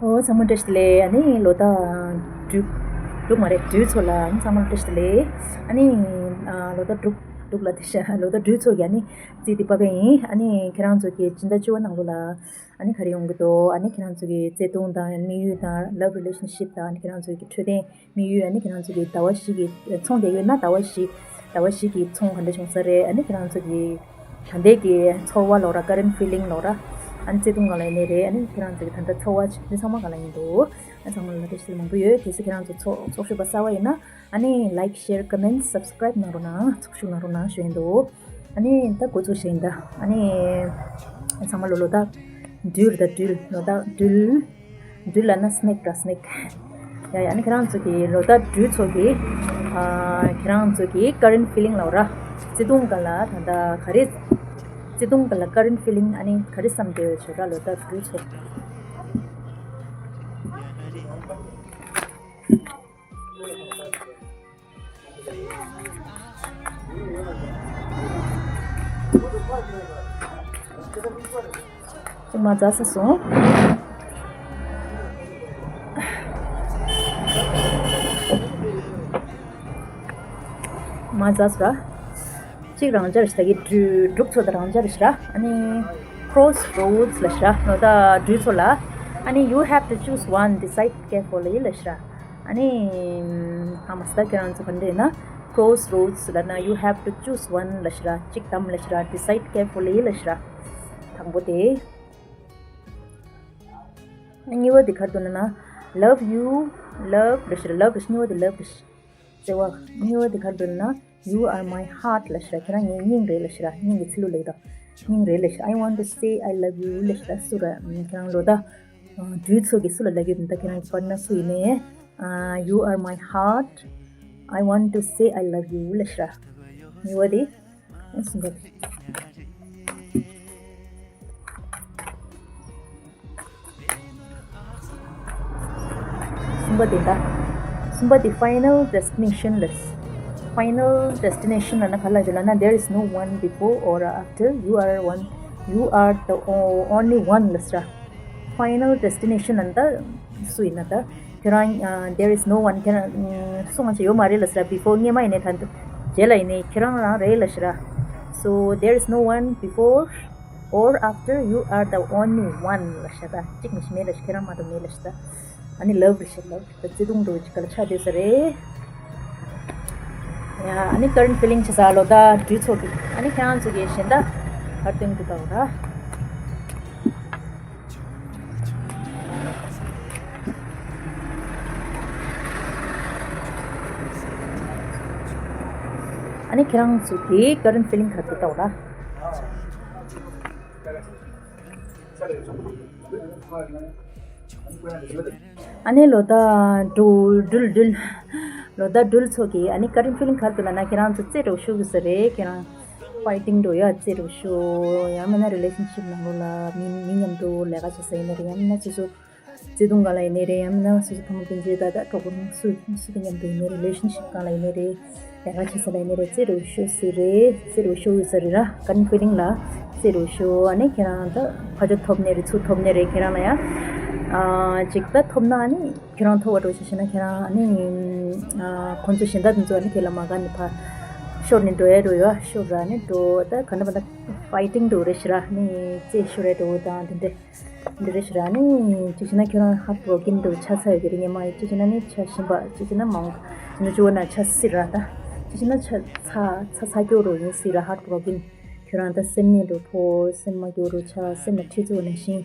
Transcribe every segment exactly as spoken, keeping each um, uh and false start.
ཨོ་ཚང་མ་བཀྲ་ཤིས་བདེ་ལེགས། ཨ་ནི་ལོ་ཟླ་འབྲུག་འབྲུག་མ་རེད། སྦྲུལ་ཚོ་ལ་ཨ་ནི་ཚང་མ་བཀྲ་ཤིས་བདེ་ལེགས། ཨ་ནི་ཨ་ལོ་ཟླ་འབྲུག་འབྲུག་ལ་དེ་ཤ་ལོ་ཟླ་སྦྲུལ་ཚོ་གི་ཨ་ནི་རྩིས་དེ་པ་པ་ཡིན། ཨ་ནི་ཁྱེད་རང་ཚོ་གི་སྤྱི་ཟླ་བཅུ་པ་ནང་ལོ་ལ་ཨ་ནི་ག་རེ་ཡོང་གི་འདུག་ཨ་ནི་ཁྱེད་རང་ཚོ་གི་བརྩེ་དུང་དང་དམིགས་ཡུལ་དང་love relationship དང་ཨ་ནི་ཁྱེད་རང་ཚོ་གི་འཕྲོད་བསྟེན་དམིགས་ཡུལ། ཨ་ནི་ཁྱེད་རང་ཚོ་གི་ཟླ་བ་བཞི་གི་ཚོང་བསྡད་ཡོད་ན་ཟླ་བ་བཞི་ཟླ་བ་བཞི་གི་ཚོང་ག་འདྲ་བྱུང་ས་རེད། ཨ་ནི་ཁྱེད་རང་ཚོ་གི་ད་ལྟའི་གི་ཚོར་བ་ལོག་ར་current feeling ལོག་ར་ཨ་ནི་བརྩེ་དུང་གང་ལ་ཡིན་ནའི་རེད། ཨ་ནི་ཁྱེད་རང་ཚོ་གི་ད་ལྟ་ཚོར་བ་འདི་ཚང་མ་གང་ལ་ཡིན་འདུག་ཨ་ཚང་མ་ལ་བཀྲ་ཤིས་བདེ་ལེགས་མང་པོ་ཡོད། གལ་སྲིད་ཁྱེད་རང་ཚོ་ཚོགས་ཚོགས་ཞུགས་པ་གསར་བ་ཡིན་ན་ཨ་ནི་like share comment subscribe གནང་རོགས་གནང་། ཚོགས་ཞུགས་གནང་རོགས་གནང་ཞུ་ཡིན་འདུག་ཨ་ནི་ད་འགོ་ཚུགས་ཤིང་ད་ཨ་ནི་ཚང་མ་ལོ་ལོ་ད་སྦྲུལ་ད་སྦྲུལ་ལོ་ད་སྦྲུལ། སྦྲུལ་ལབ་ན་snake ར་snake ཡ་ཡ། ཨ་ནི་ཁྱེད་རང་ཚོ་གི་ལོ་ཟླ་སྦྲུལ་ཚོ་གི་ཨ་ཁྱེད་རང་ཚོ་གི་current feeling ལབ་ར། བརྩེ་དུང་སྒང་ལ་ད་ལྟ་ག་རེ། བརྩེ་དུང་སྒང་ལ་current feeling ཨ་ནི་ག་རེ་བསམ་གྱི་ཡོད་བྱོས་ར་ལོ་ཟླ་སྦྲུལ་ཚོ། ཅིག་མ་ཛ་ས་སོང་། མ་ཛ་ས་ར། གཅིག་རང་འཇགས་རེད་ཤག་ད་གི་འབྲུ་འབྲུག་ཚོ་དང་རང་འཇགས་རེད་ཤག་ར། ཨ་ནི་crossroads ལབ་ཤག་ར་ལོ་ད་འབྲུ་ཚོ་ལ། ཨ་ནི་you have to choose one, decide carefully ལབ་ཤག་ར། ཨ་ནི་ཨ་མ་སྟ་ཁྱེད་རང་ཚོ་ག་འདྲ་ཡིན་ན་crossroads ལབ་ན་you have to choose one ལབ་ཤག་ར། གཅིག་བདམས་ལབ་ཤག་ར། decide carefully ལབ་ཤག་ར། དང་པོ་དེ། ཨ་གཉིས་པ་དེ་ག་རེ་འདུག་ལབ་ན་love you, love ལབ་ཤག་ར། love ལབ་ཤག་གཉིས་པ་དེ་love ལབ་ཤག་བརྩེ་བ། གཉིས་པ་དེ་ག་རེ་འདུག་ལབ་ན you are my heart ལབ་ཤག་ར། ཁྱེད་རང་ངའི་སྙིང་རེད་ལབ་ཤག་ར། སྙིང་གི་ཚིལ་ལུ་ལེགས་དང་སྙིང་རེད་ལབ་ཤག I want to say I love you ལབ་ཤག་ར། སུ་ར་ཁྱེད་རང་ལོ་ཟླ་སྦྲུལ་ཚོ་གི་སུ་ལ་ལབ་ཡོད་ད། ཁྱེད་རང་གི་partner སུ་ཡིན་ནའི་ཨ་you are my heart, I want to say I love you ལབ་ཤག་ར། གཉིས་པ་དེ། གསུམ་པ་དེ། གསུམ་པ་དེ་ད། གསུམ་པ་དེ་final destination ལབ། final destination ལབ་ན་ག་ལ་ཡོད་ལབ་ན་there is no one before or after, you are one, you are the o- only one ལབ་ཤག་ར། final destination ལབ་ན་ད་སུ་ཡིན་ན་ད་ཁྱེད་རང་ཨ་there is no one ཁྱེད་རང་ཨ་སུ་ང་ཅག་ཡོད་མ་རེད་ལབ་ཤག་ར། before སྔས་མ་ཡིན་ནའི་ད་རྗེས་ལ་ཡིན་ནའི་ཁྱེད་རང་རང་རེད་ལབ་ཤག་ར། so there is no one before or after, you are the only one ལབ་ཤག་ད། གཅིག་མ་གཏོགས་མེད་ལབ་ཤག་ཁྱེད་རང་མ་གཏོགས་མེད་ལབ་ཤག་ད། ཨ་ནི་love རེད་ཤག love ད་བརྩེ་དུང་འདྲ་བོ་ཅིག་ག་ལ་ཆགས་བསྡད་ས་རེད། ཡ་ཨ་ནི་current feeling བྱེད་ས་ལོ་ཟླ་སྦྲུལ་ཚོ་གི་ཨ་ནི་ཁྱེད་རང་ཚོ་གི་གཞན་དག་ག་རེ་སྟོན་གི་འདུག་ད་འོ་ད། ཨ་ནི་ཁྱེད་རང་ཚོ་གི་current feeling ག་རེ་འདུག་ད་འོ་ད། ཨ་ནི་ལོ་ཟླ་སྦྲུལ་སྦྲུལ་སྦྲུལ། ལོ་ཟླ་སྦྲུལ་ཚོ་གི་ཨ་ནི་current feeling ག་རེ་འདུག་ལབ་ན་ཁྱེད་རང་ཚོ་རྩེད་འགྲོ་ཤོར་གི་ས་རེད། ཁྱེད་རང་fighting འགྲོ་ཡ་རྩེད་འགྲོ་ཤོར་ཡང་མིན་ན་relationship ནང་ལོགས་ལ་མི་མི་མཉམ་དུ་ལས་ཀ་བྱེད་ས་ཡིན་ན་རེད། ཡང་མིན་ན་སོ་སོ་བརྩེ་དུང་སྒང་ལ་ཡིན་ནའི་རེད། ཡང་མིན་ན་སོ་སོ་ཕ་མ་སྤུན་མཆེད་ད་ལྟ་གྲོགས་པོ་སུ་སུ་དང་མཉམ་དུ་ཡིན་ནའི་རེད། relationship སྒང་ལ་ཡིན་ནའི་རེད། ལས་ཀ་བྱེད་ས་ལ་ཡིན་ནའི་རེད། རྩེད་འགྲོ་ཤོར་སྲིད་རེད། རྩེད་འགྲོ་ཤོར་ཡོད་ས་རེད་ར། current feeling ལ་རྩེད་འགྲོ་ཤོར། ཨ་ནི་ཁྱེད་རང་ད་ཕ་ཇོ་ཐོབ་ནའི་རེད། ཚུར་ཐོབ་ནའི་རེད། ཁྱེད་རང་ལ་ཡང་ཨ་ཅིག་ད་ཐོབ་ན་ཨ་ནི་ཁྱེད་རང་ཐོབ་པ་འགྲོ་ཤེས་ཤེ་ན་ཁྱེད་རང་ཨ་ནི་ཨ་ཁོང་ཚོ་གཞན་དག་དེ་ཚོ་ཨ་ནི་ཁྱེད་ལ་མ་དགའ་ནི་ཕ་ཤོར་ནས་འགྲོ་ཡ་འགྲོ་ཡ་ཤོར་ར། ཨ་ནི་འགྲོ་ད་ག་ན་བ་ད་fighting འགྲོ་རེད་ཤི་ར། ཨ་ནི་རྩེད་ཤོར་རེད་འགྲོ་དང་དེ་འདྲས། འདི་རེད་ཤི་ར། ནི་གཅིག་བྱས་ན་ཁྱོད་རང་heart broken འདྲ་ཆགས་ཚར་ཡོད་ཀྱི་རེད། སྔོན་མ་ཡི་གཅིག་བྱས་ན་ནི་ཆ་ཞིམ་པ། གཅིག་བྱས་ན་མང་ནུ་ཅོ་ན་ཆ་སྲིད་ར། ད་གཅིག་བྱས་ན་ཆ་ཚ་ཚ་ཚ་སྐྱོ་རུ་ཡིན་སྲིད་ར། heart broken ཁྱོད་རང་ད་སེམས་ནད་འགྲོ་ཕོ་སེམས་མ་སྐྱོ་རུ་ཆ་སེམས་ལ་ཁྲི་ཚོ་ནང་བཞིན་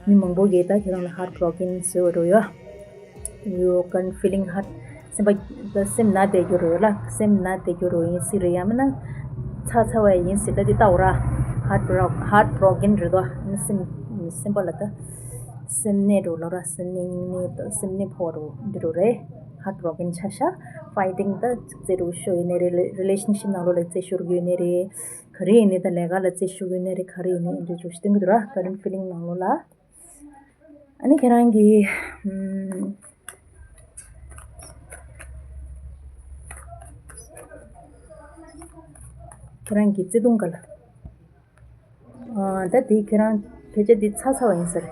མི་མང་པོ་གིས་ད་ཁྱོད་རང་ལ་heart broken ཟེར་བ་རུ་ཡོད། you can feeling hurt སེམས་པ་ད་སེམས་ན་བསྡད་རྒྱུ་རུ་ཡོད་ལ། སེམས་ན་བསྡད་རྒྱུ་རུ་ཡིན་སྲིད་རེད། ཡང་མིན་ན་ཚ་ཚ་བ་ཡིན་སྲིད། ད་འདི་ལྟ་བུ་ར་heart bro- heart broken རེད་དོ། སེམས་སེམས་པ་ལ་ད་སེམས་ནད་རུ་ལོ་ར་སེམས་ནད་སྙིང་ནད་ད་སེམས་ནད་ཕོག་རུ་འདི་རུ་རེད། heart broken ཆ་ཤ་fighting ད་རྩེ་རུ་ཤོ་ཡོད་ནི་རེད། relationship ནང་ལོགས་ལ་རྩེ་ཤོར་ཡོད་ནི་རེད། ག་རེ་ཡིན་ནི་ད་ལས་ཀ་ལ་རྩེ་ཤོར་ཡོད་ནི་རེད། ག་རེ་ཡིན་ནི་འདི་ཅོ་ཤི་སྟོན་གི་འདུག་ར། current feeling ནང་ལོགས་ལ། ཨ་ནི་ཁྱེད་རང་གི་ཨམ། ཁྱེད་རང་གི་བརྩེ་དུང་ག་ལ། ཨ་ད་དེ་ཁྱེད་རང་སྐད་ཆ་འདི་ཚ་ཚ་བ་ཡིན་ས་རེད།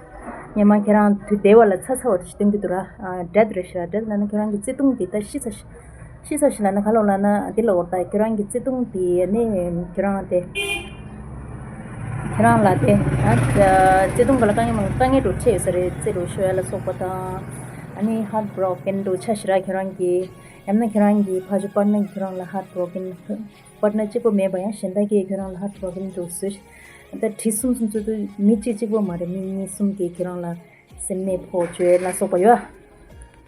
སྔོན་མ་ཁྱེད་རང་དུས་འདས་པ་ལ་ཚ་ཚ་བ་ཞིག་སྟོན་གྱི་འདུག་ར། ཨ་death རེད་ཤག death ལབ་ན་ཁྱེད་རང་གི་བརྩེ་དུང་དེ་ད་ཤི་ཚར་ཤག་ཤི་ཚར་ཤག་ལབ་ན་ག་ལབ་ལབ་ན་འདི་ལབ་དགོས་རེད། ད་ཁྱེད་རང་གི་བརྩེ་དུང་དེ་ནི་ཁྱེད་རང་དེ་ཁྱེད་རང་ལ་དེ་ཨ་བརྩེ་དུང་ག་ལ་དཀའ་ངལ་མང་དཀའ་ངལ་འདྲ་འཕྲད་ཡོད་ས་རེད། རྩེད་འགྲོ་ཤོར་ཡ་ལ་སོགས་པ་དང་། ཨ་ནི་heartbroken འདྲ་ཆགས་ཤག་ར། ཁྱེད་རང་གི་ཡང་ན་ཁྱེད་རང་གི་ཕ་ཆོས་པར་ནར་ཁྱེད་རང་ལ་heartbroken པར་ནར་གཅིག་པོ་མེད་པ་ཡང་གཞན་དག་གིས་ཁྱོད་རང་ལ་heartbroken འདྲ་བཟོས། ད་དེ་གསུམ་གསུམ་ཚོ་དུ་མི་གཅིག་གཅིག་པོ་མ་རེད། མི་གཉིས་གསུམ་གིས་ཁྱོད་རང་ལ་སེམས་ནད་ཕོག་བཅོས་ལ་སོགས་པ་ཡོད།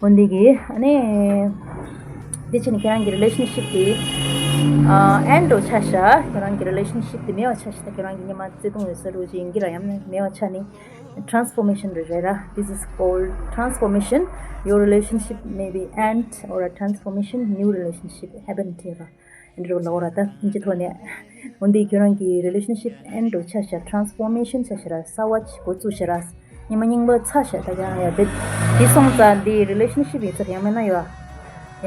འོན་ཏེ་གི་ཨ་ནི་དེ་ཕྱིན་ཁྱེད་རང་གི་relationship དེ་ཨ་end འགྲོ་ཆ་ཤག་ཁྱེད་རང་གི་relationship དེ་མེད་པ་ཆ་ཤག་ད་ཁྱེད་རང་གི་སྔོན་མ་བརྩེ་དུང་ཡོད་ས་རུ་ཅིག་ཡིན་གྱི་ར། ཡང་ན་མེད་པ་ཆ་ནི་transformation རེད་ར། This is called transformation. Your relationship may be end or a transformation, new relationship happen to you. འདི་རུ་ལོག་ར་ད་ཨིན་ཇི་ཐོག་ནས། འོན་ཏེ་ཁྱོད་རང་གི་relationship end འགྲོ་ཆ་ཤག transformation ཆ་ཤག་ར། གསར་བ་ཅིག་འགོ་བཙུགས་ཤག་ར། སྔོན་མ་རྙིང་པ་ཚར་ཤག་ད་ཁྱེད་རང་ཡ་དེ་དེ་སོང་ཙང་འདི་relationship ཡིན་ཚར། ཡང་མིན་ན་ཡོད།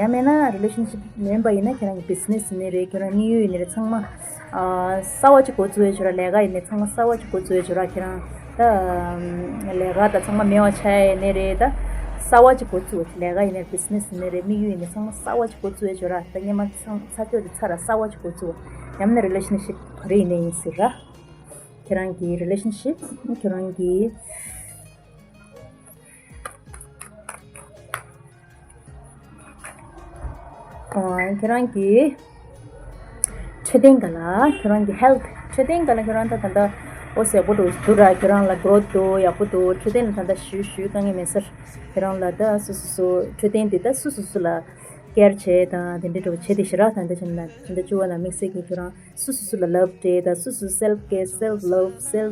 ཡང་མིན་ན་relationship མིན་པ་ཡིན་ན་ཁྱེད་རང་གི་business ཡིན་ནི་རེད། ཁྱེད་རང་དམིགས་ཡུལ་ཡིན་ནི་རེད། ཚང་མ་ཨ་གསར་བ་ཅིག་འགོ་བཙུགས་ཡོད་ཆོག་ར། ལས་ཀ་ཡིན་ནི་ཚང་མ་གསར་བ་ཅིག་འགོ་བཙུགས་ཡོད་ཆོག་ར། ཁྱེད་རང་ད་ལས་ཀ་ད་ཚང་མ་མེད་པ་ཆགས་ཡིན་ནི་རེད། ད་གསར་བ་ཅིག་འགོ་བཙུགས། ལས་ཀ་ཡིན་ནི་business ཡིན་ནི་རེད། དམིགས་ཡུལ་ཡིན་ནི་ཚང་མ་གསར་བ་ཅིག་འགོ་བཙུགས་ཡོད་ཆོག་ར། ད་སྔོན་མ་ཚང་ཚར་ཆོག་དེ་ཚར་ར། གསར་བ་ཅིག་འགོ་བཙུགས། ཡང་མིན་ན་relationship ག་རེ་ཡིན་ནའི་ཡིན་ཟེར་ར། ཁྱེད་རང་གི་relationship ཁྱེད་རང་གི་ཨ་ཁྱེད་རང་གི་འཕྲོད་བསྟེན་ག་ལ་ཁྱེད་རང་གི་health འཕྲོད་བསྟེན་ག་ལ་ཁྱེད་རང་ད་ད་ལྟ་ཨོ་ཡག་པོ་འདུག་འདུག་ར། ཁྱེད་རང་ལ་growth འདུག་ཡག་པོ་འདུག་འཕྲོད་བསྟེན་ལ་ད་ལྟ་ཞུ་ཞུ་དཀའ་ངལ་མེད་ས་རེད། ཁྱེད་རང་ལ་ད་སོ་སོ་སོ་འཕྲོད་བསྟེན་དེ་ད་སོ་སོ་སོ་ལ་care བྱས་དང་དེ་འདྲ་འདྲ་བོ་བྱས་ཏེ་ཤི་ར། ད་ད་ཕྱིན་ན་ད་ལྟ་བཅུ་པ་ན་དམིགས་བསལ་གྱི་ཁྱེད་རང་སོ་སོ་སོ་ལ་love སྤྲད་དང་། སོ་སོ་self care, self love, self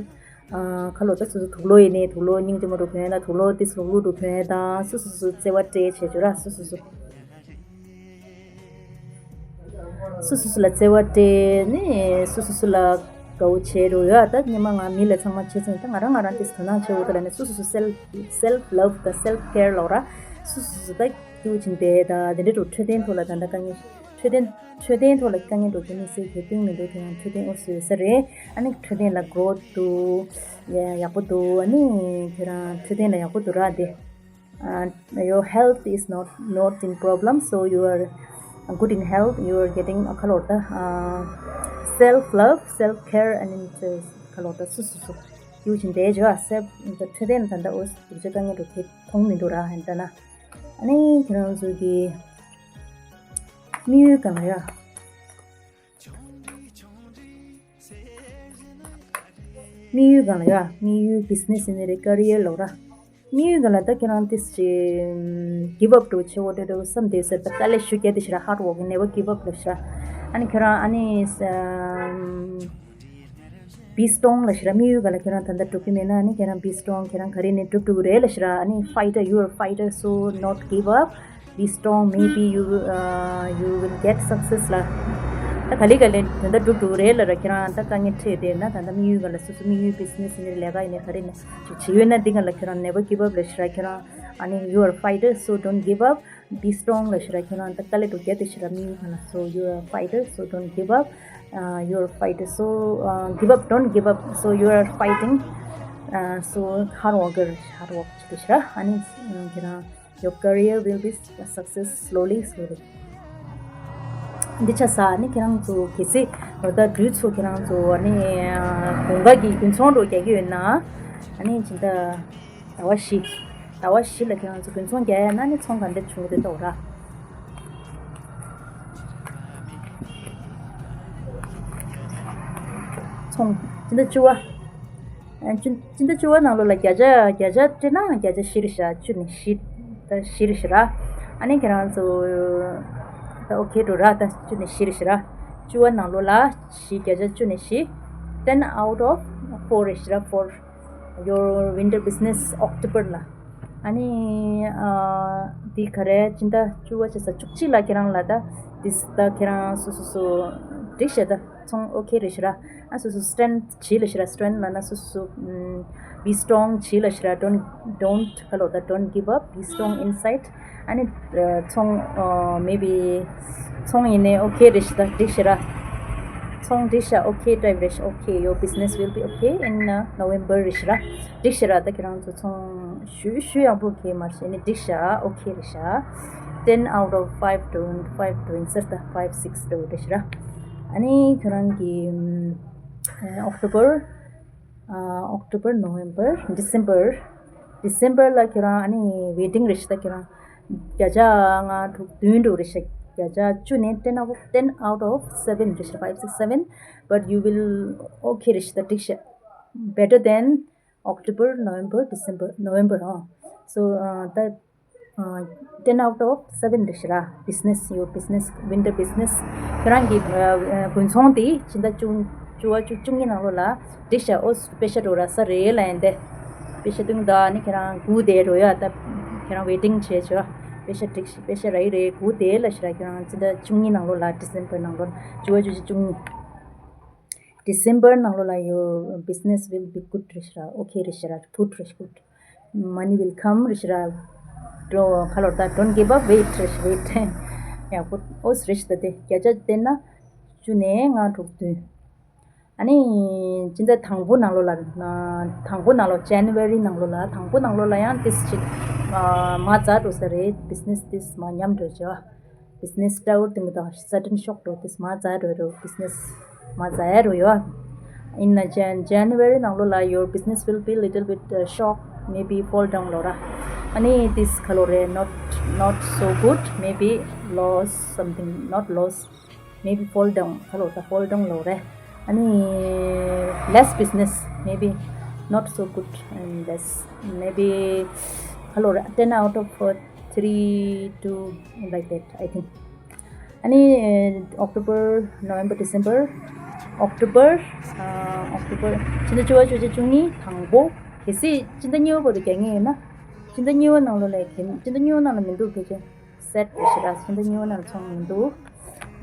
ཨ་ཁ་ལོ་ད་སོ་སོ་དུག་ལོག་ཡིན་ནའི་དུག་ལོག་སྙིང་རྗེ་མོ་འདྲ་གྱོན་ཡ་དང་། དུག་ལོག་ཏིས་ལུག་ལུག་འདྲ་གྱོན་ཡ་དང་། སོ་སོ་སོ་བརྩེ་བ་སྤྲད་བྱེད་ཆོག་ར། སོ་སོ་སོ་སོ་སོ་སོ་ལ་བརྩེ་བ་སྤྲད་ནས་སོ་སོ་སོ་ལ་དགའ་བོ་བྱེད་རོགས་ཡོད། ད་སྔོན་མ་ང་མི་ལ་ཚང་མ་བྱེད་ཚེ་ད་ང་རང་ང་རང་ཏིས་དོ་སྣང་བྱེད་འོ་ད་ལ་ནས་སོ་སོ་སོ་self self love དང་self care ལོག་ར། སོ་སོ་སོ་ད་སྐྱིད་པོ་བྱེད་བསྡད་ད་དེ་འདྲ་འགྲོ། འཕྲོད་བསྟེན་ཐོག་ལ་ད་ལྟ་དཀའ་ངལ་འཕྲོད་བསྟེན་འཕྲོད་བསྟེན་ཐོག་ལ་དཀའ་ངལ་འགྲོ་རྒྱུ་མི་སྲིད་དེ་གཏིང་མི་འདུག་དེ་ཡང་འཕྲོད་བསྟེན་ཨོ་སུ་ཡོད་ས་རེད། ཨ་ནི་འཕྲོད་བསྟེན་ལ་growth འདུག་ཡ་ཡག་པོ་འདུག་ཨ་ནི་ཁྱེད་རང་འཕྲོད་བསྟེན་ལ་ཡག་པོ་འདུག་ར་དེ། Uh, your health is not not in problem, so you are good in health. You are getting a ཁ་ལོ་ད་self love, self care and ཁ་ལོ་ད་སུ་སུ་སུ་ཡུ་ཅིན་དེ་ཇོ་self འཕྲོད་བསྟེན་ད་ད་ཨོ་སུ་དུག་ཅེ་དཀའ་ངལ་འགྲོ་དེ་མཐོང་མི་འདུག་ར། ཧན་ད་ན་ཨ་ནི་ཁྱེད་རང་ཚོ་གི་དམིགས་ཡུལ་གང་ཡ། དམིགས་ཡུལ་གང་ལ་ཡ། དམིགས་ཡུལ་business ཡིན་ནི་རེད། career ལོག་ར། དམིགས་ཡུལ་གང་ལ་ད་ཁྱེད་རང་ཏིས་ཅི་give up འགྲོ་ཆེ་བོ་འདྲ་འགྲོ་བསམ་དེ་ཟེར་ད་དཀའ་ལས་ཞུ་རྒྱ་དེ་ཤི་ར། hard work never give up ལ་ཤི་ར། ཨ་ནི་ཁྱེད་རང་ཨ་ནི་be strong ལ་ཤི་ར། དམིགས་ཡུལ་གང་ལ་ཁྱེད་རང་ད་ལྟ་འགྲུབ་ཀྱི་མེད་ན་ཨ་ནི་ཁྱེད་རང་be strong ཁྱེད་རང་ག་རེ་ནས་འགྲུབ་འགྲུབ་རེད་ལ་ཤི་ར། ཨ་ནི་fighter, you are fighter, so not give up. Be strong, maybe you uh, you will get success ལ། ད་ག་ལེ་ག་ལེ་དེ་འདྲ་འགྲུབ་འགྲུབ་རེད་ལ་ར། ཁྱེད་རང་ད་དཀའ་ངལ་འཕྲད་དེ་ན་ད་ལྟ་དམིགས་ཡུལ་ག་ལ་སོ་སོ་དམིགས་ཡུལ་business ཡིན་ནི་ལས་ཀ་ཡིན་ནི་ག་རེ་ནས་ཅིག་བྱེད་ཡོད་ན་འདི་ག་ལ་ཁྱེད་རང་never give up ལ་ཤི་ར། ཁྱེད་རང་ཨ་ནི་you are fighter, so don't give up. Be strong ལ་ཤི་ར། ཁྱེད་རང་ད་དཀའ་ལས་འགྲོ་རྒྱ་དེ་ཤི་ར། དམིགས་ཡུལ་ག་ལ་so you are fighter, so don't give up. Uh, you are fighter, so uh, give up, don't give up, so you are fighting. Uh, so hard worker, hard work བྱེད་དེ་ཤི་ར། ཨ་ནི་ཁྱེད་རང Your career will be a success slowly, slowly. འདི་ཆ་ས་ནི་ཁྱེད་རང་ཚོ་གལ་སྲིད་ལོ་ཟླ་བདུན་ཚོ་ཁྱེད་རང་ཚོ་ཨ་ནི་དགུན་ཁ་གི་དགུན་ཚོང་འགྲོ་རྒྱག་གི་ཡོད་ན་ཨ་ནི་ཇི་ལྟ་ཟླ་བ་བཞི་ཟླ་བ་བཞི་ལ་ཁྱེད་རང་ཚོ་དགུན་ཚོང་རྒྱག་ཡ་ན་ནི་ཚོང་ག་འདྲ་བྱུང་གི་འདུག་ར། ཚོང་ཇི་ལྟ་བཅུ་བ། ཨ་སྤྱི་ཟླ་བཅུ་པ་ནང་ལོགས་ལ་བརྒྱ་ཆ་བརྒྱ་ཆ་སྤྲད་ན་བརྒྱ་ཆ་བཞི་རེད་ཤག་བཅུ་ནས་བཞི། ད་བཞི་རེད་ཤག་ར། ཨ་ནི་ཁྱེད་རང་ཚོ་ད་ཨོ་ཁེ་འགྲོ་ར། ད་བཅུ་ནས་བཞི་རེད་ཤག་ར། བཅུ་པ་ནང་ལོགས་ལ་བཞི། བརྒྱ་ཆ་བཅུ་ནས་བཞི། Ten out of four རེད་ཤག་ར། For your winter business October ལ། ཨ་ནི་ཨ་འདི་ག་རེ་སྤྱི་ཟླ་བཅུ་པ་བྱས་ཙང་བཅུ་གཅིག་ལ་ཁྱེད་རང་ལ་ད་ཏིས་ད་ཁྱེད་རང་སོ་སོ་སོ་འགྲིག་ཤག་ད། ཚོང་ཨོ་ཁེ་རེད་ཤག་ར། ཨ་སོ་སོ་strength བྱེད་ལ་ཤག་ར། Strength ལབ་ན་སོ་སོ་ཨམ་be strong བྱེད་ལ་ཤག་ར། Don't don't ག་ལོ་ད་don't give up, be strong inside. ཨ་ནི་ཚོང་ཨ་maybe ཚོང་ཡིན་ནའི་ཨོ་ཁེ་རེད་ཤག་ད། འགྲིག་ཤག་ར། ཚོང་འགྲིག་ཤག okay འདྲ་རེད་ཤག okay, your business will be okay in uh, November རེད་ཤག་ར། འགྲིག་ཤག་ར། ད་ཁྱེད་རང་ཚོ་ཚོང་ཞུ་ཞུ་ཡག་པོ་གི་མ་ཤེས་ནི་འགྲིག་ཤག okay རེད་ཤག ten out of five to five to insert the five six to རེད་ཤག་ར། ཨ་ནི་ཁྱོད་རང་གི October October November December December ལ་ཁྱོད་རང་ཨ་ནི་waiting རེད་ཤག་ད་ཁྱོད་རང་བརྒྱ་ཆ་ལྔ་དྲུག་བདུན་འགྲོ་རེད་ཤག་བརྒྱ་ཆ་བཅུ་ནས་ten out of ten out of seven རེད་ཤག five six seven, but you will okay རེད་ཤག་ད་འགྲིག་ཤག better than October November December November ཨ། so uh, the uh, ten out of seven རེད་ཤག་ར། business, your business, winter business ཁྱོད་རང་གི་དགུན་ཚོང་དེ་ཕྱི་ཟླ་བཅུ་བཅུ་བ་བཅུ་བཅུ་གཉིས་ནང་ལོགས་ལ་འགྲིག་ཤག་ཨོ་པེ་ཤ་འགྲོ་ར་ས་རེད་ལ་ཡིན་ཏེ། པེ་ཤ་བཏུང་ད་ནི་ཁྱེད་རང་སྒུག་བསྡད་རོ་ཡ། ད་ཁྱེད་རང་waiting བྱས་བྱས་པེ་ཤ་འགྲིག་པེ་ཤ་ར་ཡི་རེད་སྒུག་བསྡད་ལ་ཤི་ར། ཁྱེད་རང་ཕྱི་ཟླ་བཅུ་གཉིས་ནང་ལོགས་ལ་December ནང་ལོགས་བཅུ་བ་བཅུ་གཅིག་བཅུ་གཉིས། December ནང་ལོགས་ལ your business will be good རེད་ཤག་ར། okay རེད་ཤག་ར། good རེད་good. money will come རེད་ཤག་ར། འགྲོ་ཁ་ལོར་ད་don't give up, wait རེད་ཤག wait ཡ་good ཨོ་རེད་ཤག་ད་དེ་བརྒྱ་ཆ་བལྟས་ན་བཅུ་ནས་ལྔ་དྲུག་བདུན། ཨ་ནི་སྤྱི་ཟླ་དང་པོ་ནང་ལོགས་ལ་དང་པོ་ནང་ལོགས་January ནང་ལོགས་ལ་དང་པོ་ནང་ལོགས་ལ་ཡང་ཏིས་ཅིག་མ་རྩ་འགྲོ་ས་རེད། business ཏིས་མ་ཉམས་འགྲོ་བྱ། business སྤྲ་བོར་དུ་མི་དང་sudden shock འགྲོ་ཏིས་མ་རྩ་འགྲོ་རོ། business མ་རྩ་ཡ་རོ་ཡོ། in the Jan January ནང་ལོགས་ལ་your business will be little bit uh, shock, maybe fall down ལོ་ར། ཨ་ནི་ཏིས་ཁ་ལོ་རེད། not not so good, maybe loss something, not loss, maybe fall down ཁ་ལོ་ད་fall down ལོ་རེད། ཨ་ནི་less business, maybe not so good and less, maybe ཁ་ལོ་རེད། ten out of uh, three, two, like that, I think. ཨ་ནི་October November December October October ཕྱི་ཟླ་བཅུ་བ་བཅུ་གཅིག་བཅུ་གཉིས་དང་པོ། གལ་སྲིད་ཕྱི་ཟླ་གཉིས་པ་བར་དུ་རྒྱག་མཁན་ཡིན་ན་ཕྱི་ཟླ་གཉིས་པ་ནང་ལོགས་ལ་ཕྱི་ཟླ་གཉིས་པ་ནང་ལ་མི་འདུག་གལ་ཆེན། set རེད་ཤག་ར། ཕྱི་ཟླ་གཉིས་པ་ནང་ཚོང་མི་འདུག་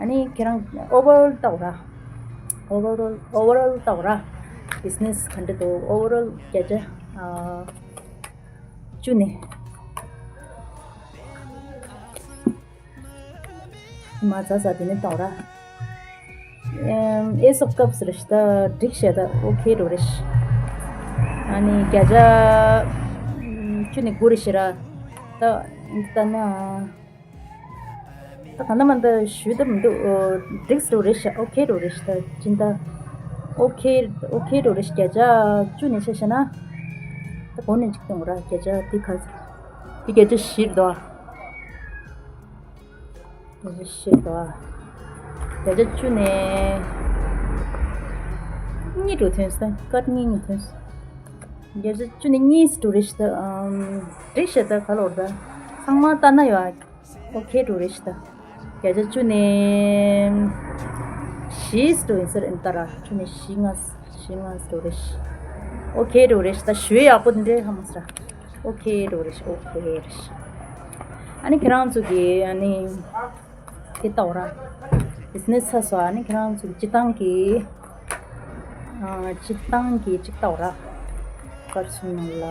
ཨ་ནི་ཁྱེད་རང་overall ལྟ་བ་ར། overall overall ལྟ་བ་ར། business ག་འདྲ་འདུག overall བརྒྱ་ཆ་ཨ་བཅུ་ནས། མ་རྩ་ས་དེ་ནས་ལྟ་བ་ར། ཨེམ་ཨེ་སོག་སྐབས་སུ་རེད་ཤག་ད་འགྲིག་ཤག་ད་okay འགྲོ་རེད་ཤག་ཨ་ནི་བརྒྱ་ཆ་བཅུ་ནས་དགུ་རེད་ཤག་ར། ད་ད་ན། ད་ག་ན་མ་ད་ཞུ་ད་མི་འདུག་འགྲིག་སུ་རེད་ཤག okay འགྲོ་རེད་ཤག་ད་ཅི་ད། okay okay འགྲོ་རེད་ཤག་བརྒྱ་ཆ་བཅུ་ནས་ཆ་བཞག་ན། ད་གོང་ནས་གཅིག་གཏོང་ར། བརྒྱ་ཆ་འདི་ག་ཚོད། འདི་བརྒྱ་ཆ་བཞི་རེད་དོ། བརྒྱ་ཆ་བཞི་རེད་དོ། བརྒྱ་ཆ་བཅུ་ནས་གཉིས་འགྲོ་ཐོན་སོང་། སྐར་གཉིས་གཉིས་ཐོན་སོང་། བརྒྱ་ཆ་བཅུ་ནས་གཉིས་འགྲོ་རེད་ཤག་ད། འགྲིག་ཤག་ད་ག་ལོར་ད། ཚང་མ་ལྟ་ན་ཡོད། okay འགྲོ་རེད་ཤག་ད། བརྒྱ་ཆ་བཅུ་ནས་བཞི་འགྲོ་ཡིན་ཟེར་ཨིན་ད་ར། བཅུ་ནས་བཞི་ལྔ་བཞི་ལྔ་འགྲོ་རེད་ཤག okay འགྲོ་རེད་ཤག་ད། ཞུ་ཡག་པོ་འདི་འདྲའི་ཧ་མ་སི་ར། okay འགྲོ་རེད་ཤག okay རེད་ཤག་ཨ་ནི་ཁྱེད་རང་ཚོ་གི་ཨ་ནི་དེ་ལྟ་བ་ར། business ཚ་སོ་ཨ་ནི་ཁྱེད་རང་ཚོ་གི་སྤྱི་བཏང་གི་ཨ་སྤྱི་བཏང་གི་གཅིག་ལྟ་བ་ར། སྐར་གསུམ་ནང་ལ།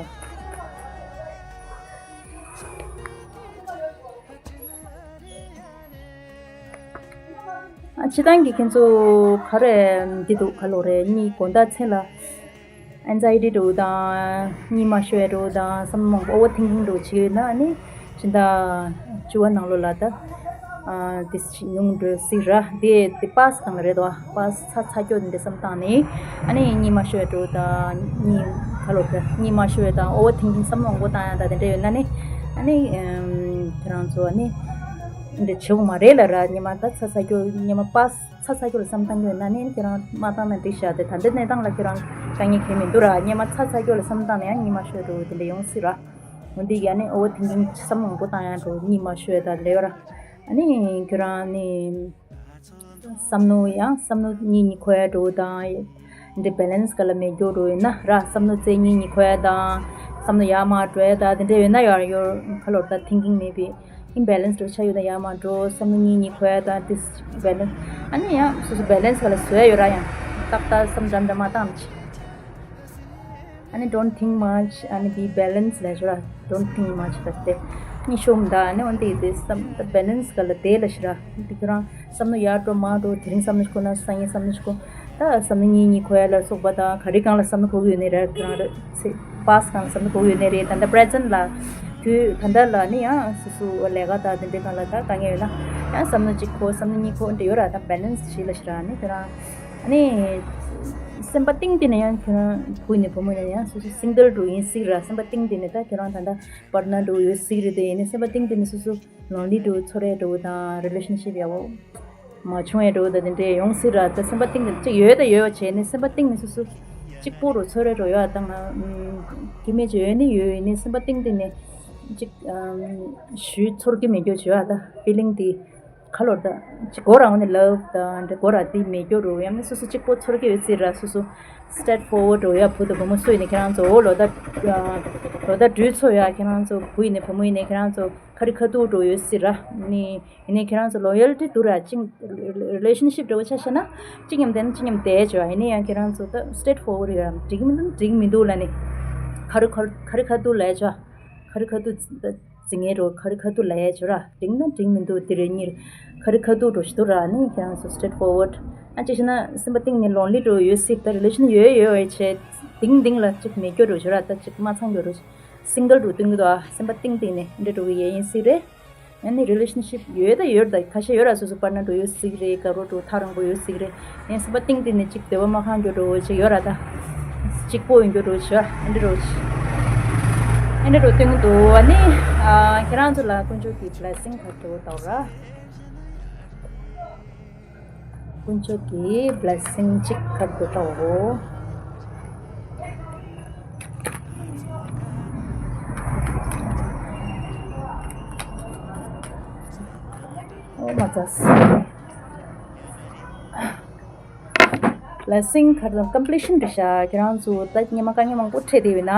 ཨ་སྤྱི་བཏང་གི་ཁྱེད་ཚོ་ག་རེ་འདི་འདུག་ག་ལོ་རེ་གཉིས་དགོང་དག་མཚན་ལ་anxiety འགྲོ་དང་གཉིད་མ་ཤོར་འགྲོ་དང་བསམ་བློ་མང་པོ་overthinking འགྲོ་བྱེད་ཡོད་ན་ཨ་ནི་ཕྱི་ཟླ་བཅུ་བ་ནང་ལོགས་ལ་ད་ཨ་དེ་ཉུང་འགྲོ་སྲིད་ར། དེ་དེ་པཱས་གང་རེད་དོ། པཱས་ཚ་ཚ་སྐྱོ་འདི་བསམ་བཏང་ནས་ཨ་ནི་གཉིད་མ་ཤོར་འགྲོ་དང་གཉིད་ག་ལོ་ད་གཉིད་མ་ཤོར་དང་overthinking བསམ་བློ་མང་པོ་བཏང་ཡ་ད་དེ་འདྲ་ཡོད་ན་ནི་ཨ་ནི་ཁྱེད་རང་ཚོ་ཨ་ནི་འདི་བྱེད་དགོས་མ་རེད་ལ་ར། ཉི་མ་ད་ཚ་ཚ་སྐྱོ་ཉི་མ་པཱས་ཚ་ཚ་སྐྱོ་ལ་བསམ་བཏང་གི་ཡོད་ན་ནི་ཁྱེད་རང་མ་བཏང་ན་འགྲིག་ཤག་དེ་ད་འདི་གནས་སྟངས་ལ་ཁྱེད་རང་དཀའ་ངལ་གང་མི་འདུག་ར། ཉི་མ་ཚ་ཚ་སྐྱོ་ལ་བསམ་བཏང་ན་ཡང་གཉིད་མ་ཤོར་འགྲོ་དེ་འདྲ་ཡོང་སྲིད་ར། འོན་ཏེ་ཡ་ནི་overthinking བསམ་མང་པོ་བཏང་ཡང་འགྲོ་གཉིད་མ་ཤོར་ད་ལེ་ར། ཨ་ནི་ཁྱེད་རང་ནི་བསམ་མནོ་ཡང་བསམ་མནོ་གཉིད་གཉིད་ཁུག་ཡ་འགྲོ་དང་། འདི་balance ག་ལ་མེད་རྒྱུ་འགྲོ་ཡོད་ན་ར། བསམ་མནོ་རྩེ་གཉིད་གཉིད་ཁུག་ཡ་དང་། བསམ་མནོ་ཡར་མར་འགྲོ་ཡ་དང་དེ་འདྲ་ཡོད་ན་ཡང་your ག་ལོར་ད་thinking maybe imbalance འགྲོ་ཆ་ཡོད་ན་ཡར་མར་འགྲོ། བསམ་མནོ་གཉིད་གཉིད་ཁུག་ཡ་དང་disbalance། ཨ་ནི་ཡང་སོ་སོ་balance ག་ལ་བཟོ་ཡ་ཡོད་ར། ཡང་ཏག་ཏག་བསམ་འགྲམ་འགྲམ་མ་བཏང་ཅི། ཨ་ནི་don't think much, ཨ་ནི་be balanced ལ་ཞོར་ར། Don't think much about that. ནི་ཤོམ་ད་ནི་འོན་ཏེ་དེ་བསམ་ད་balance་ག་ལ་དེ་ལ་ཤི་ར། དེ་ཁྱོད་རང་བསམ་བློ་ཡར་འགྲོ་མར་འགྲོ། དེ་རིང་བསམ་བློ་ཞིག་འཁོར་ན་སང་ཉིན་བསམ་བློ་ཞིག་འཁོར། ད་བསམ་བློ་གཉིས་གཉིས་འཁོར་ཡ་ལ་སོགས་པ་དང་ག་རེ་གང་ལ་བསམ་བློ་འཁོར་གི་ཡོད་ནི་རེད། ཁྱོད་རང་རེད་ཚེ་past་གང་ལ་བསམ་བློ་འཁོར་གི་ཡོད་ནི་རེད། ད་ལྟ་present་ལ་དུས་ད་ལྟ་ལ་ནི་ཡང་སོ་སོ་ལས་ཀ་དང་དེ་འདྲའི་གང་ལ་ད་དཀའ་ངལ་ཡོད་ན་ཡང་བསམ་བློ་གཅིག་འཁོར་བསམ་བློ་གཉིས་འཁོར་འདྲ་ཡོད་ར། ད་balance་བྱེད་ལ་ཤི་ར་ནི་ཁྱོད་རང་ནི་སེམས་པ་གཏིང་དེ་ནས་ཡང་ཁྱོད་རང་བུ་ཡིན་ནི་བུ་མོ་ཡིན་ནི་ཡང་སོ་སོ་single་འགྲོ་ཡིན་སྲིད་ར། སེམས་པ་གཏིང་དེ་ནས་ད་ཁྱོད་རང་ད་ལྟ་པར་ན་འགྲོ་ཡོད་སྲིད་རེད། དེ་ཡིན་ནི་སེམས་པ་གཏིང་དེ་ནས་སོ་སོ་lonely་འགྲོ་ཚོར་རེ་འགྲོ་དང་relationship་ཡག་པོ་མ་བྱུང་ཡ་འགྲོ་དང་དེ་འདྲས་ཡོང་སྲིད་ར། ད་སེམས་པ་གཏིང་དེ་ནས་གཅིག་ཡོད་ད་ཡོད་བྱས་ནས་སེམས་པ་གཏིང་ནས་སོ་སོ་གཅིག་པོ་རུ་ཚོར་རེ་འགྲོ་ཡོད་ད་ང་སྐྱེ་དམན་ཅིག་ཡོད་ནི་ཡོད་ཡིན་ནི་སེམས་པ་གཏིང་དེ་ནས་གཅིག་ཞུས་ཚོར་གི་མེད་རྒྱུ་བྱོས་ཨ། ད་feeling་དེ་ཁ་ལོར་ད་ཅི་གོ་ར་འོ་ནི་love་དང་འདྲ་གོ་ར་དེ་མེད་རྒྱུ་རུ་ཡང་ན་སོ་སོ་གཅིག་པོ་ཚོར་གི་ཡོད་ཚེ་ར་སོ་སོ་straight forward་རུ་ཡ་བུ་དང་བུ་མོ་སུ་ཡིན་ནི་ཁྱེད་རང་ཚོ་འོ་ལོ་ད་ལོ་ད་འགྲུལ་ཚོ་ཡ་ཁྱེད་རང་ཚོ་བུ་ཡིན་ནི་བུ་མོ་ཡིན་ནི་ཁྱེད་རང་ཚོ་ཁ་རི་ཁ་ཐུག་རུ་ཡོད་ཚེ་ར་ནི་ཡིན་ནི་ཁྱེད་རང་ཚོ་loyalty་དུ་ར་ཅིང་relationship་འདྲ་བོ་ཆ་བཞག་ན་གཅིག་མཉམ་དེ་ན་གཅིག་མཉམ་དེ་བྱོས་ཡིན་ནི་ཡང་ཁྱེད་རང་ཚོ་ད་straight forward་ཡོད་ར་འགྲིག་མི་འདུག་འགྲིག་མི་འདུག་ལ་ནི་ཁ་རི་ཁ་ཁ་རི་ཁ་ཐུག་ལ་བྱོས། ཁ་རི་ཁ་ཐུག་འཛིང་ངེ་རོ་ཁ་རི་ཁ་ཐུག་ལ་ཡ་བྱོས་ར། འགྲིག་ན་འགྲིག་མི་འདུག་དེ་རེ་གཉིས་ཁ་རི་ཁ་ཐུག་འགྲོ་ཞིག་འདུག་ར་ནི་ཁྱེད་རང་ཚོ་straight forward་ཨ་ཅེ་ཤི་ན་སེམས་པ་གཏིང་ནས་lonely་འགྲོ་ཡོད་སྲིད་ད་relation་ཡོད་ཡོད་བྱས་དིང་དིང་ལ་ཅིག་མེད་སྐྱོ་འགྲོ་བྱོས་ར། ད་ཅིག་མ་ཚང་སྐྱོ་འགྲོ་single་འགྲོ་སྟོན་གི་འདུག་ཨ། སེམས་པ་གཏིང་གཏིང་ནས་འདྲ་འགྲོ་གི་ཡ་ཡིན་སྲིད་རེད། ཨ་ནི་relationship་ཡོད་ད་ཡོད་ད་ཁ་ཤས་ཡོད་ར་སོ་སོ་པར་ན་འགྲོ་ཡོད་སྲིད་རེད། དགའ་རོགས་འགྲོ་ཐག་རིང་པོ་ཡོད་སྲིད་རེད། ཡིན་སྲིད་པ་གཏིང་གཏིང་ནས་ཅིག་བདེ་བ་མ་ཁང་རྒྱུ་འགྲོ་ཅིག་ཡོད་ར་ད། གཅིག་པོ་ཡིན་རྒྱུ་འགྲོ་ཅིག་ཡོད་ར་འདི་འགྲོ་ཅིག་ཨ་འདི་འགྲོ་སྟོན་གི་འདུག་ཨ་ནི་ཨ་ཁྱེད་རང་ཚོ་ལ་དཀོན་མཆོག་གི་blessing་ག་འགྲོ་ཏོ་ར། དཀོན་མཆོག་གི་blessing་གཅིག་ག་འགྲོ་ཏོ། ཨོ་མ་ཙ། Blessing་ག་རེ་completion་རེད་ཤག་ཁྱེད་རང་ཚོ་ད་སྔོན་མ་དཀའ་ངལ་མང་པོ་འཕྲད་བསྡད་ཡོད་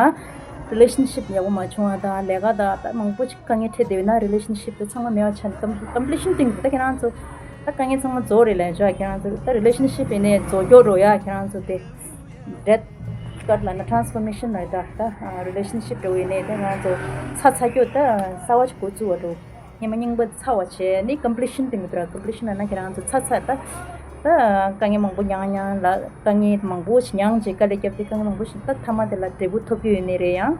ན་relationship་ཡག་པོ་མ་བྱུང་བ་དང་ལས་ཀ་དང་ད་མང་པོ་ཅིག་དཀའ་ངལ་འཕྲད་བསྡད་ཡོད་ན་relationship་དེ་ཚང་མ་མེད་པ་ཆགས་ནས་completion་སྟེང་དུ་ད་ཁྱེད་རང་ཚོ་ད་དཀའ་ངལ་ཚང་མ་རྫོགས་རེད་ལབ་ཤག་ཁྱེད་རང་ཚོ་ད་relationship་ཡིན་ནའི་རྫོགས་སྐྱོར་རོ་ཡ་ཁྱེད་རང་ཚོ་དེ་red card་ལབ་ན་transformation་ལབ་ད་ད་relationship་འགྲོ་ཡིན་ནའི་ད་ཁྱེད་རང་ཚོ་ཚ་ཚ་སྐྱོ་ད་གསར་པ་ཅིག་འགོ་བཙུགས་པ་འགྲོ། སྔོན་མ་རྙིང་པ་ཚ་བ་བྱས་ནི་completion་སྟེང་དུ་completion་ལབ་ན་ཁྱེད་རང་ཚོ་ཚ་ཚ་ད་ད་དཀའ་ངལ་མང་པོ་མྱངས་མྱངས་ལ་དཀའ་ངལ་མང་པོ་ཞིག་མྱངས་བྱས་དཀའ་ལས་བརྒྱབ་སྟེ་དཀའ་ངལ་མང་པོ་ཞིག་ད་མཐའ་མ་དེ་ལ་འབྲས་བུ་ཐོབ་ཀྱི་ཡོད་ནི་རེད། ཡང་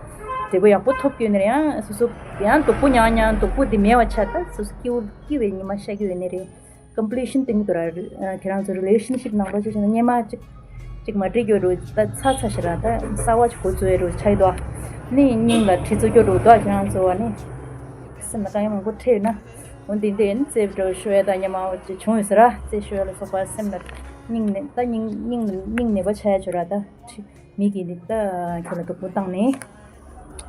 འབྲས་བུ་ཡག་པོ་ཐོབ་ཀྱི་ཡོད་ནི་རེད། ཡང་སོ་སོ་ཡང་སྡུག་པོ་མྱངས་མྱངས་སྡུག་པོ་དེ་མེད་པ་ཆགས་ད་སོ་སོ་སྐྱིད་པོ་སྐྱིད་པའི་ཉི་མ་ཤར་གྱི་ཡོད་ནི་རེད། completion་སྟེང་དུ་ར་ཁྱེད་རང་ཚོ་relationship་ནང་པ་ཅིག་བྱས་ན་སྔོན་མ་ཅིག་ཅིག་མ་འགྲིག་རྒྱུ་རུ་ད་ཚ་ཚ་ཞིག་ར་ད་གསར་པ་ཅིག་འགོ་བཙུགས་ཡ་རུ་ཆགས་ཡོད་དོ། ནི་སྙིང་ལ་གྲི་བཙུགས་རྒྱུ་རུ་དོ་ཁྱེད་རང་ཚོ་བ་ནི། སེམས་ལ་དཀའ་ངལ་མང་པོ་འཕྲད་ཡོད་ན། འོ་འདི་འདི་ཡིན་རྩེ་འགྲོ་ཤོད་ཡ་དང་སྙམ་མ་འོ་ཅི་བྱུང་ཡོད་ཟེར་ར་རྩེ་ཤོད་ཡ་ལ་སོགས་པ་སེམས་ལ་སྙིང་ནས་ད་སྙིང་སྙིང་སྙིང་ནད་པ་ཆགས་ཡ་བྱོས་ར་ད་ཁྲི་མི་གིས་འདི་ད་ཁྱོད་ལ་སྡུག་པོ་བཏང་ནས།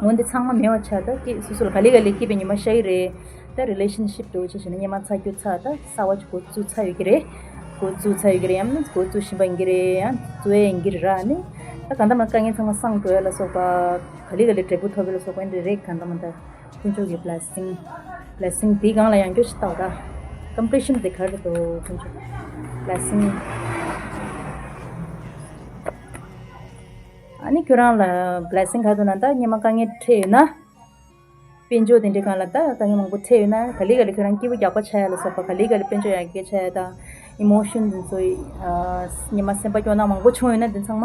འོ་འདི་ཚང་མ་མེད་པ་ཆགས་ད་ཀི་སོ་སོ་ལ་ག་ལེ་ག་ལེ་སྐྱིད་པའི་ཉི་མ་ཤར་གི་རེད། ད་relationship་འགྲོ་ཅི་བྱས་ན་སྙན་མ་ཚ་རྒྱུ་ཚ་ད་གསར་པ་ཅིག་འགོ་བཙུགས་ཚར་ཡོད་ཀྱི་རེད། འགོ་བཙུགས་ཚར་ཡོད་ཀྱི་རེད། ཡང་ན་འགོ་བཙུགས་བཞིན་པ་ཡིན་གྱི་རེད། ཡང་བཙུགས་ཡ་ཡིན་གྱི་རེད་ར་ནི། ད་གང་ལྟར་མ་དཀའ་ངལ་ཚང་མ་སངས་འགྲོ་ཡ་ལ་སོགས་པ་ག་ལེ་ག་ལེ་འབྲས་བུ་ཐོབ་ཡ་ལ་སོགས་པ་འདི་རེད། གང་ལྟར་མ་ད། དཀོན་མཆོག་གི་blessing། blessing་འདི་སྒང་ལ་ཡང་སྐྱོ་ཞིག་བལྟ་བ་ར། completion་འདི་ག་རེ་འདུག་དཀོན་མཆོག་blessing། ཨ་ནི་ཁྱོད་རང་ལ་blessing་ག་རེ་འདུག་ན་ད་སྔོན་མ་དཀའ་ངལ་འཕྲད་ཡོད་ན། དཔལ་འབྱོར་དེ་འདྲའི་སྒང་ལ་ད་དཀའ་ངལ་མང་པོ་འཕྲད་ཡོད་ན་ག་ལེ་ག་ལེ་ཁྱོད་རང་སྐྱིད་པོ་རྒྱག་པ་ཆགས་ཡ་ལ་སོགས་པ་ག་ལེ་ག་ལེ་དཔལ་འབྱོར་ཡར་རྒྱས་ཆགས་ཡ་དང་emotion་འདི་ཚོ་སྔོན་མ་སེམས་པ་སྐྱོ་སྣང་མང་པོ་བྱུང་ཡོད་ན་འདི་ཚང་མ་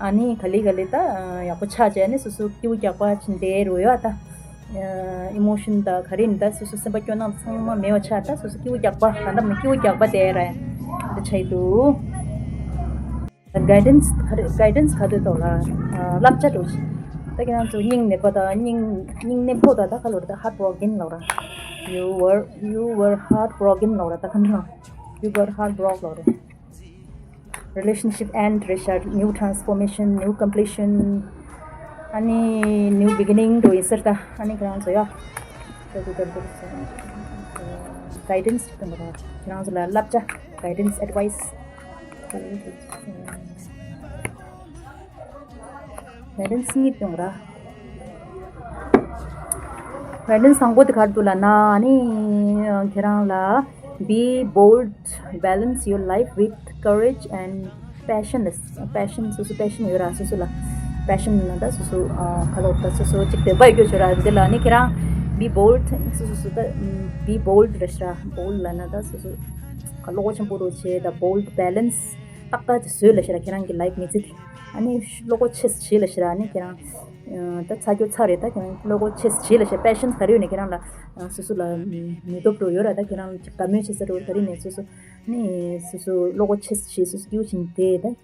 ཨ་ནི་ག་ལེ་ག་ལེ་ད་ཡག་པོ་ཆགས་བྱས་ནས་སོ་སོ་སྐྱིད་པོ་རྒྱག་པ་ཅིག་འདས་རུ་ཡོད་ད། ཨ་emotion་དང་ག་རེ་ཡིན་ད་སོ་སོ་སེམས་པ་སྐྱོ་སྣང་ཚང་མ་མེད་པ་ཆགས་ད་སོ་སོ་སྐྱིད་པོ་རྒྱག་པ་ད་ད་མི་སྐྱིད་པོ་རྒྱག་པ་དེ་ར་ཡ་འདི་ཆགས་ཡི་འདུག guidance་ག་རེ་guidance་ག་དོད་ཐོག་ལ་བསླབ་བྱ་འགྲོ་ཞིག་ད་ཁྱེད་རང་ཚོ་སྙིང་ནད་པ་དང་སྙིང་སྙིང་ནད་ཕོག་ད་ད་ག་ལོར་ད་heartbroken་ལོར་you were you were heartbroken་ལོར་ད་ག་འདྲ་you were heartbroken་ལོར། relationship end རེད་ཤག new transformation new completion ཨ་ནི་new beginning་འགྲོ་ཡིན་ཟེར་ད། ཨ་ནི་ཁྱེད་རང་ཚོ་ཡ་guidance་གཏོང་དགོས་རེད། ཁྱེད་རང་ཚོ་ལ་བསླབ་བྱ་guidance advice guidance་གཉིས་གཏོང་ར། guidance་དང་པོ་དེ་ག་རེ་འདུག་ལབ་ན་ཨ་ནི་ཁྱེད་རང་ལ be bold, balance your life with courage and passion. passion སོ་སོ་passion་ཡོད་ར་སོ་སོ་ལ། passion ན་ད་སོ་སོ་ཨ་ག་ལོ་ད་སོ་སོ་ཅིག་འདོད་པ་ཡོད་རྒྱུ་ཅིག་ཡོད་ར། འདི་ལ་ནི་ཁྱེད་རང་be bold སོ་སོ་སོ་ད་be bold ར་ཤི་ར། bold ལབ་ན་ད་སོ་སོ་ག་བློ་ཁོག་ཆེན་པོ་རུ་བྱེད་ད། bold balance ཏག་ཏག་ཅིག་བཟོས་ལབ་ཤི་ར། ཁྱེད་རང་གི་life མི་ཚེ་དེ་ཨ་ནི་བློ་ཁོག་ཆེ་ཙམ་བྱེད་ལབ་ཤི་ར། ཨ་ནི་ཁྱེད་རང་ད་ཚ་རྒྱུ་ཚ་རེད། ད་ཁྱེད་རང་བློ་ཁོག་ཆེ་ཙམ་བྱེད་ལབ་ཤི་ར། passion ག་རེ་ཡོད་ནས་ཁྱེད་རང་ལ་སོ་སོ་ལ་ནུས་སྟོབས་རུ་ཡོད་ར། ད་ཁྱེད་རང་ཅིག་དགའ་མོས་བྱེད་ས་རུ་ག་རེ་ནས་སོ་སོ་ནི་སོ་སོ་བློ་ཁོག་ཆེ་ཙམ་བྱེད། སོ་སོ་སྐྱིད་པོ་བྱེད་ནས་བསྡད་ད།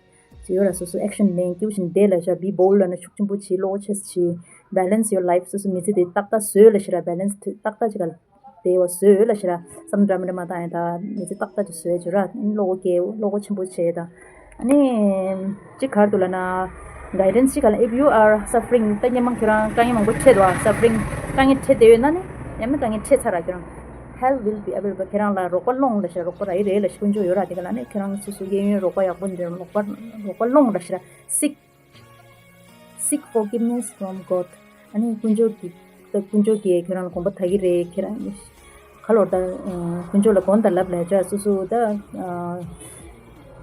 ཅིག་ཡོད་ར། སོ་སོ་action ལེན་སྐྱིད་པོ་བྱེད་ནས་བསྡད་ལབ་ཤི་ར། be bold ལབ་ན་ཤུགས་ཆེན་པོ་བྱེད། བློ་ཁོག་ཆེ་ཙམ་བྱེད། balance your life སོ་སོ་མི་ཚེ་དེ་ཏག་ཏག་བཟོས་ལབ་ཤི་ར། balance ཏག་ཏག་ཅིག་ག་བདེ་བ་བཟོས་ལབ་ཤི་ར། བསམ་འདྲ་མི་འདྲ་མ་བཏང་ཡ། ད་མི་ཚེ་ཏག་ཏག་ཅིག་བཟོས་ཅིག་ཡོད་ར། བློ་ཁོག་བཀལ། བློ་ཁོག་ཆེན་པོ་བྱས་ད། ཨ་ནི་ཅིག་ག་རེ་འདུག་ལབ་ན་guidance ཅིག་ག་ལ། if you are suffering ད་སྔོན་མ་ཁྱེད་རང་དཀའ་ངལ་མང་པོ་འཕྲད་འདུག་ཨ། suffering དཀའ་ངལ་འཕྲད་བསྡད་ཡོད་ན་ནི་ཡང་ན་དཀའ་ངལ་འཕྲད་ཚར་ར། ཁྱེད་རང་help will be available ཁྱེད་རང་ལ་རོགས་པ་སློང་ལབ་ཤི་ར། རོགས་པ་རག་གི་རེད་ལབ་ཤི། དཀོན་མཆོག་ཡོད་ར། དེ་ག་ལ་ནི་ཁྱེད་རང་སོ་སོ་གཡས་གཡོན་རོགས་པ་ཡག་པོ་འདི་རོགས་པ་རོགས་པ་སློང་ལབ་ཤི་ར། seek seek forgiveness from God ཨ་ནི་དཀོན་མཆོག་གི་ད་དཀོན་མཆོག་གིས་ཁྱེད་རང་ལ་དགོངས་པ་དག་གི་རེད། ཁྱེད་རང་ག་ལོར་ད་དཀོན་མཆོག་ལ་དགོངས་དག་ལབ་ལབ་ཅིག་སོ་སོ་ད་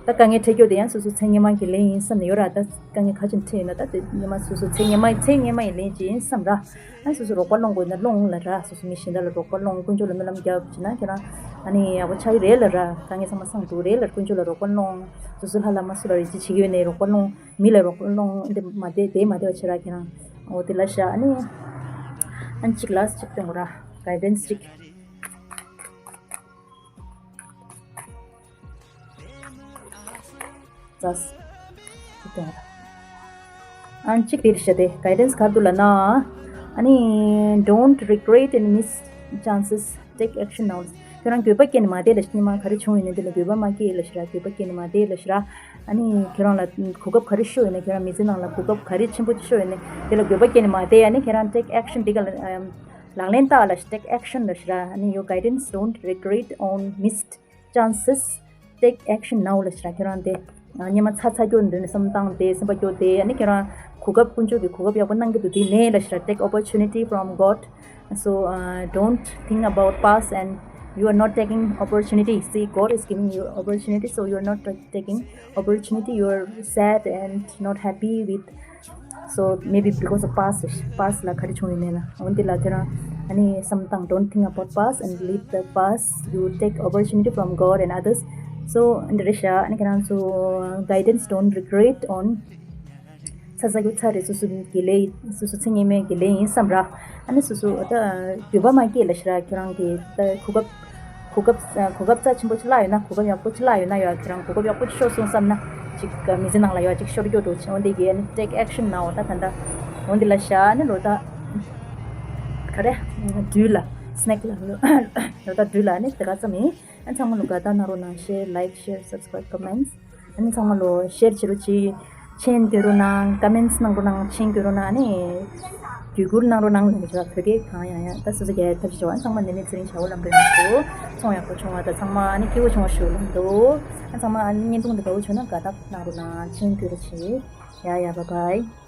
ད་དཀའ་ངལ་འཕྲད་རྒྱུ་དེ་ཡང་སོ་སོ་ཚེ་སྔོན་མ་གི་ལས་ཡིན་བསམ་ནས་ཡོད་ར། ད་དཀའ་ངལ་ག་ཅིག་འཕྲད་ཡོད་ན་ད་དེ་སྔོན་མ་སོ་སོ་ཚེ་སྔོན་མ་ཚེ་སྔོན་མ་ཡི་ལས་ཅིག་ཡིན་བསམ་ར། ཨ་སོ་སོ་རོགས་པ་སློང་དགོས་ན་སློང་ལབ་ར། སོ་སོ་མི་གཞན་དག་ལ་རོགས་པ་སློང་། དཀོན་མཆོག་ལ་སྨོན་ལམ་རྒྱབ་བྱས་ན་ཁྱེད་རང་ཨ་ནི་ཡག་པོ་ཆགས་ཀྱི་རེད་ལབ་ར། དཀའ་ངལ་ཚང་མ་སངས་འགྲོ་གི་རེད་ལབ། དཀོན་མཆོག་ལ་རོགས་པ་སློང་། སོ་སོ་ལྷ་ལ་མ་སུ་ལ་རེ་ཅི་བྱེད་ཀྱི་ཡོད་ནས་རོགས་པ་སློང་། མི་ལ་རོགས་པ་སློང་། འདི་མ་བདེ་དེ་མ་བདེ་བ་བྱེད་ར་ཁྱེད་རང་། འོ་དེ་ལ་ཤ་ཨ་ནི་ཨ་ནི་གཅིག་ལ་གཅིག་སྟོན་དགོས་ར། guidance གཅིག་ཙ། ཨ་གཅིག་དེར་བཤད་དེ་guidance ག་རེ་འདུག་ལབ་ན། ཨ་ནི་don't regret and miss chances, take action now ཁྱོད་རང་འགྱོད་པ་སྐྱེས་ནས་མ་བསྡད་ལ་ཤི། སྔོན་མ་ག་རེ་བྱུང་ཡོད་ན་དེ་ལ་འགྱོད་པ་མ་སྐྱེས་ལ་ཤི་ར། འགྱོད་པ་སྐྱེས་ནས་མ་བསྡད་ལ་ཤི་ར། ཨ་ནི་ཁྱོད་རང་ལ་གོ་སྐབས་ག་རེ་ཤོར་ཡོད་ན། ཁྱོད་རང་མི་ཚེ་ནང་ལ་གོ་སྐབས་ག་རེ་ཆེན་པོ་ཅིག་ཤོར་ཡོད་ན་དེ་ལ་འགྱོད་པ་སྐྱེས་ནས་མ་བསྡད། ཨ་ནི་ཁྱོད་རང་take action དེ་ག་ལ་ལག་ལེན་བསྟར་ལ་ཤི། take action ལ་ཤི་ར། ཨ་ནི་your guidance, don't regret on missed chances, take action now ལ་ཤི་ར། ཁྱོད་རང་དེ་སྔོན་མ་ཚ་ཚ་སྐྱོ་འདི་ནས་བསམ་བཏང་དེ་སེམས་པ་སྐྱོ་དེ་ཨ་ནི་ཁྱོད་རང་གོ་སྐབས་དཀོན་མཆོག་གིས་གོ་སྐབས་ཡག་པོ་གནང་གི་འདུག་དེ་ནས་ལ་ཤི་ར། take opportunity from God, so uh, don't think about past and you are not taking opportunity. See, God is giving you opportunity, so you are not ta- taking opportunity. You are sad and not happy with so maybe because of past, past ལ་ག་རེ་བྱུང་ཡོད་ནས་ན། འོན་ཏེ་ལ་ཁྱེད་རང་ཨ་ནི་བསམ་བཏང་། don't think about past and leave the past, you take opportunity from God and others. So འདི་རེད་ཤག་ཨ་ནི་ཁྱེད་རང་ཚོ་guidance, don't regret on ཚ་ཚ་རྒྱུ་ཚ་རེད། སོ་སོ་གི་ལས་སོ་སོ་ཚེ་སྔོན་མའི་གི་ལས་ཡིན་བསམ་ར། ཨ་ནི་སོ་སོ་ད་འགྱོད་པ་མ་སྐྱེས་ལ་ཤི་ར། ཁྱེད་རང་གི་ད་གོ་སྐབས་གོ་སྐབས་གོ་སྐབས་རྩ་ཆེན་པོ་ཅིག་བརླག་ཡོད་ན། གོ་སྐབས་ཡག་པོ་ཅིག་བརླག་ཡོད་ན་ཡ་ཁྱེད་རང་གོ་སྐབས་ཡག་པོ་ཅིག་ཤོར་སོང་བསམ་ན་ཅིག་མི་ཚེ་ནང་ལ་ཡ་ཅིག་ཤོར་རྒྱུ་འགྲོ་ཆེ་འོན་ཏེ་གི་ཨ་ནི་take action now ད་ད་ད་འོན་ཏེ་ལ་ཤ་ཨ་ནི་ལོ་ད་ག་རེ་དུས་ལ་snack ལ་ལོ་ད་དུས་ལ་ཨ་ནི་དེ་ག་ཙམ་ཡིན། ཨ་ཚང་མ་ལོ་དགའ་རྟགས་གནང་རོགས་གནང་། share, like, share, subscribe, comments ཨ་ནི་ཚང་མ་ལོ་share བྱེད་རོགས་གྱིས། མཆན་འདོན་རོགས་གནང་། comments གནང་རོགས་གནང་། མཆན་འགོད་རོགས་གནང་། ཨ་ནི་བརྒྱུད་བསྐུར་གནང་རོགས་གནང་ལབ་བྱས་བོད་སྐད་གང་ཡང་ཡང་ད་སོ་སོ་རྒྱལ་ཐབས་ཤེས་བྱེད་རོགས། ཨ་ཚང་མ་ནད་མེད་ཚེ་རིང་བྱ་བ་ལམ་འགྲོ་ཡོང་ཤོག་ཚོང་ཡག་པོ་བྱུང་བ་དང་ཚང་མ་ཨ་ནི་སྐྱིད་པོ་བྱུང་བ་ཞུ་ལབ་འདུག་ཨ་ཚང་མ་ཨ་ནི་བརྙན་ཐུང་འདི་དགའ་བོ་བྱུང་ན་དགའ་རྟགས་གནང་རོགས་གནང་། མཆན་འགོད་རོགས་གྱིས། ཡ་ཡ་bye bye།